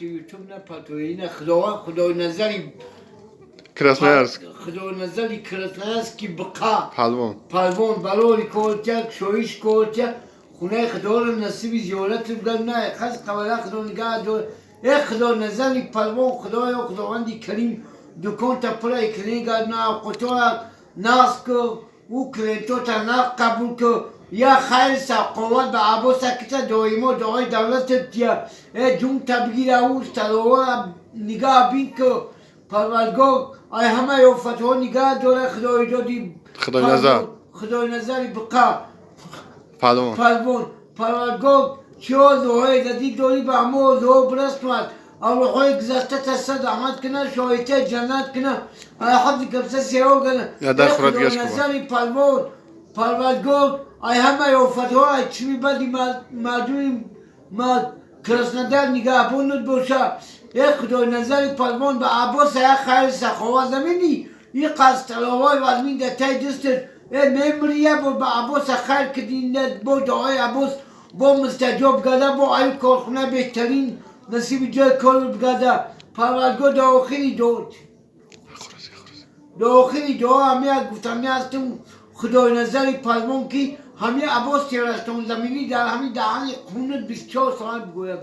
Ютуб на патоина Худованд Худои назари Красноярск. Худои назари Красноярски бқа Палвон. Палвон барори кортя шоиш кортя хунаи Худоро насиби зиёрат бигар на хас қавала Худо нигаҳ дор. Э Худо назари Палвон, Худоё, Худованди Карим, дуконта пура клиника на қутора нақс ку, ӯ клиентота нақ қабул ку, я хайр са қувват ба Аббоса кита доимо дуои давлатат тия. Э ҷунта бигира, ӯ столовая нигаҳ бин ку, Парвардгор ай ҳамаи офатҳо нигаҳ дора. Худои доди Худои назар. Худои назари биқа Палвон. Палвон, Парвардгор, чӣ орзуҳое дадӣ дорӣ, ба ҳама орзуҳо бирасонад. Арвоҳҳои гузаштата сад раҳмат кунад, шоҳитаи ҷаннат кунад, ҳафти кабса сео кунад. Я дар хӯрат гашт. Назари Палвон, Парвардгор, ай ҳамаи офатҳо, ай чими бади мардуми Краснодар нигаҳбонат боша. Э Худои назари Палвон, ба Аббоса як хайр саховат намедӣ, и қасд вазмин дар таи дастат. Э мемри, як бор ба Аббоса хайр кардӣ, бо дуои Аббос бо мустаҷоб гарда, бо аю корхона беҳтарин насиби ҷои кор бигарда. Парвардгор, до охири дуо, до охири дуо ҳамия гуфтами ҳастам. Худои назари Палвон, ки ҳамин Аббос терастон заминӣ дар ҳамин даҳани хунат 24 соат бигӯяд.